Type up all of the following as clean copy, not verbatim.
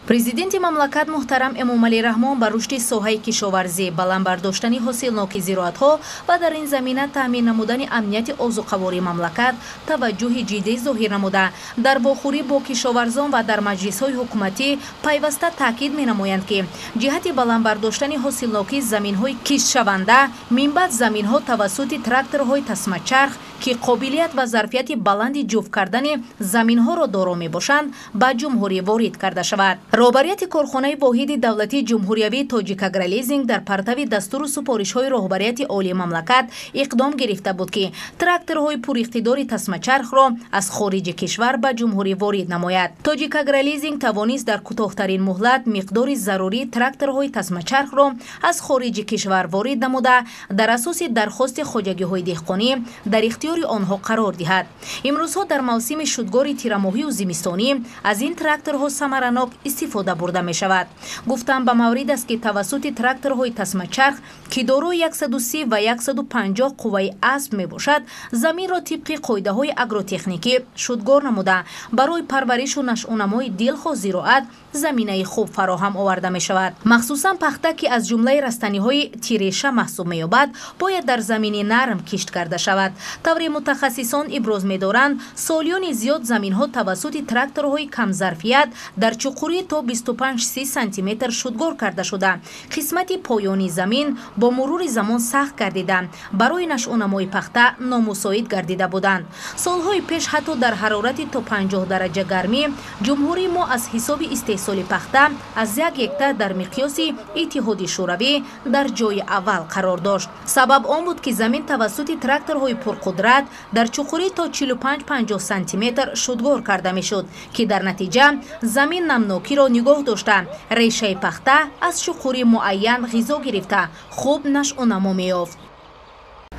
Президенти мамлакат муҳтарам Эмомалӣ Раҳмон ба рушди соҳаи кишоварзӣ, баланд бардоштани ҳосилнокии зироатҳо ва дар ин замина таъмин намудани амнияти озуқавории мамлакат таваҷҷӯҳи ҷиддӣ зоҳир намуда, дар вохӯрӣ бо кишоварзон ва дар маҷлисҳои ҳукуматӣ пайваста таъкид менамоянд, ки ҷиҳати баланд бардоштани ҳосилнокии заминҳои киштшаванда минбаъд заминҳо тавассути тракторҳои тасмачарх, ки қобилият ва зарфияти баланди ҷуфт кардани заминҳоро доро мебошанд, ба ҷумҳурӣ ворид карда шавад. Роҳбарияти корхонаи воҳиди давлатии ҷумҳуриявии Тоҷикагролизинг дар партави дастуру супоришҳои роҳбарияти олии мамлакат иқдом гирифта буд, ки тракторҳои пуриқтидори тасмачархро аз хориҷи кишвар ба ҷумҳурӣ ворид намояд. Тоҷикагролизинг тавонист дар кӯтоҳтарин муҳлат миқдори зарурии тракторҳои тасмачархро аз хориҷи кишвар ворид намуда, дар асоси дархости хоҷагиҳои деҳқонӣ дар ихтиёри онҳо қарор диҳад. Имрӯзҳо дар мавсими шудгори тирамоҳию зимистонӣ аз ин тракторҳо самаранок истифода бурда мешавад. Гуфтам ба маврид аст, ки тавассути тракторҳои тасмачарх, ки дорои 130 ва 150 қувваи асп мебошад, заминро тибқи қоидаҳои агротехникӣ шудгор намуда, барои парваришу нашъунамои дилхоҳ зироат заминаи хуб фароҳам оварда мешавад. Махсусан пахта, ки аз ҷумлаи растаниҳои тиреша маҳсуб меёбад, бояд дар замини нарм кишт карда шавад. Тавре мутахассисон иброз медоранд, солиёни зиёд заминҳо тавассути тракторҳои камзарфият дар чуқурӣ то 25-30 сантиметр шудгор карда шуда, қисмати поёнии замин бо мурури замон сахт гардида, барои нашъунамои пахта номусоид гардида буданд. Солҳои пеш ҳатто дар ҳарорати то 50 дараҷа гармӣ ҷумҳурии мо аз ҳисоби истеҳсоли пахта аз як гектар дар миқёси Иттиҳоди Шӯравӣ дар ҷои аввал қарор дошт. Сабаб он буд, ки замин тавассути тракторҳои пурқудрат дар чуқурӣ то 45-50 сантиметр шудгор карда мешуд, ки дар натиҷа замин намнокиро нигоҳ дошта, решаи пахта аз чуқурии муайян ғизо гирифта хуб нашъунамо меёфт.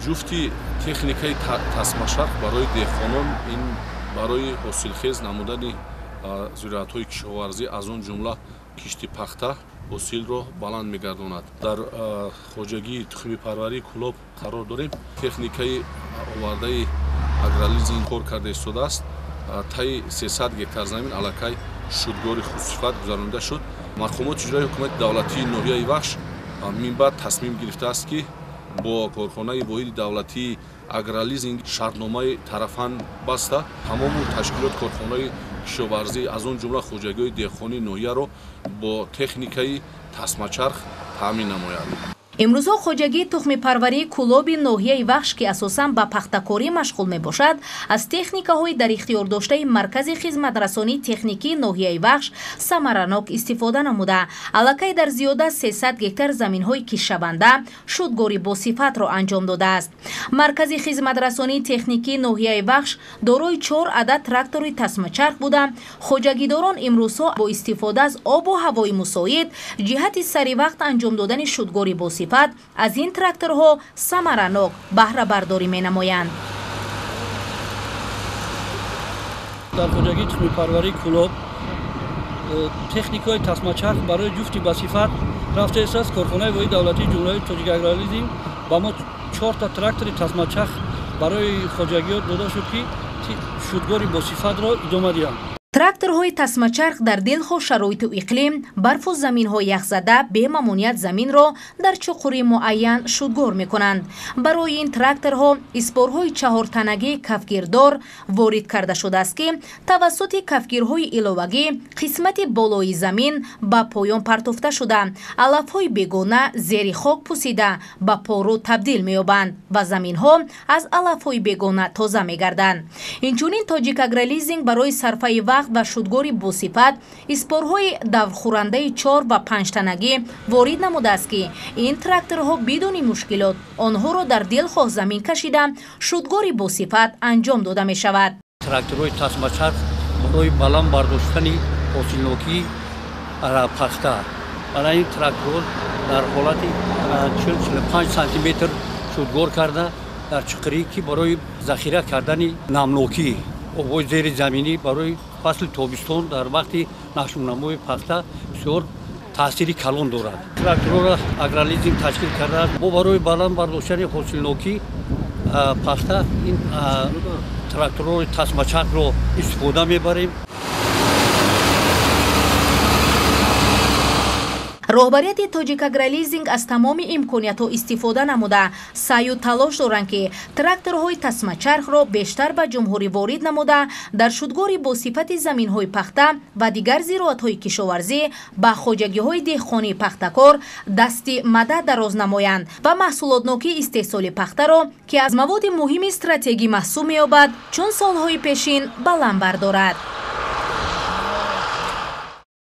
Ҷуфти техникаи тасмачарх барои деҳқонон ин барои ҳосилхез намудани зироатҳои кишоварзӣ, аз он ҷумла кишти пахта, ҳосилро баланд мегардонад. Дар хоҷагии тухмипарварии Кӯлоб қарор дорем. Техникаи овардаи агролизинг кор карда истодааст. Таи 300 гектар замин аллакай шудгори хусусифат гузаронида шуд. Мақомоти иҷроии ҳукумати давлатии ноҳияи Вахш минбаъд тасмим гирифтааст, ки бо корхонаи воҳиди давлатии агролизинг шартномаи тарафан баста, тамому ташкилот корхонаи кишоварзӣ, аз он ҷумла хоҷагиҳои деҳқонии ноҳияро бо техникаи тасмачарх таъмин намояд. Имрӯзҳо хоҷагии тухмипарварии Кӯлоби ноҳияи Вахш, ки асосан ба пахтакорӣ машғул мебошад, аз техникаҳои дар ихтиёр доштаи маркази хизматрасонии техникии ноҳияи Вахш самаранок истифода намуда, аллакай дар зиёда 300 гектар заминҳои киштшаванда шудгори босифатро анҷом додааст. Маркази хизматрасонии техникии ноҳияи Вахш дорои 4 адад трактори тасмачарх буда, хоҷагидорон имрӯзҳо бо истифода аз обу ҳавои мусоид ҷиҳати саривақт анҷом додани шудгори босифат аз ин тракторҳо самаранок баҳрабардорӣ менамоянд. Дар хоҷагии тухмипарварии Кӯлоб техникаҳои тасмачарх барои ҷуфти басифат рафта истааст. Корхонаи воҳиди давлатии ҷумҳуриявии Тоҷикагролизинг ба мо 4та трактори тасмачарх барои хоҷагиҳо дода шуд, ки шудгори босифатро идома диҳанд. Тракторҳои тасмачарх дар дилхоҳ шароиту иқлим, барфу заминҳои яхзада бемамоният заминро дар чуқурии муайян шудгор мекунанд. Барои ин тракторҳо испорҳои чаҳортанагии кафгирдор ворид карда шудааст, ки тавассути кафгирҳои иловагӣ қисмати болои замин ба поён партофта шуда, алафҳои бегона зери хок пусида ба пору табдил меёбанд ва заминҳо аз алафҳои бегона тоза мегарданд. Инчунин Тоҷикагролизинг барои сарфаи вақт ва шудгори босифат испорҳои даврхӯрандаи 4 ва 5-танагӣ ворид намудааст, ки ин тракторҳо бидуни мушкилот онҳоро дар дилхоҳ замин кашида, шудгори босифат анҷом дода мешавад. Тракторҳои тасмачарх барои баланд бардоштани ҳосилнокии пахта, барои ин тракторҳо дар ҳолати 40-45 сантиметр шудгор карда, дар чуқурӣ, ки барои захира кардани намнокӣ обҳои зеризаминӣ барои фасли тобистон дар вақти нашъунамои пахта бисёр таъсири калон дорад. Тракторҳоро агролизинг ташкил кардааст. Мо барои баланд бардоштани ҳосилнокӣ пахта ин тракторҳои тасмачархро истифода мебарем. Роҳбарияти Тоҷикагролизинг аз тамоми имкониятҳо истифода намуда, саъю талош доранд, ки тракторҳои тасмачархро бештар ба ҷумҳурӣ ворид намуда, дар шудгори бо сифати заминҳои пахта ва дигар зироатҳои кишоварзӣ ба хоҷагиҳои деҳқонии пахтакор дасти мадад дароз намоянд ва маҳсулотнокии истеҳсоли пахтаро, ки аз маводи муҳими стратегӣ маҳсуб меёбад, чун солҳои пешин баланд бардорад.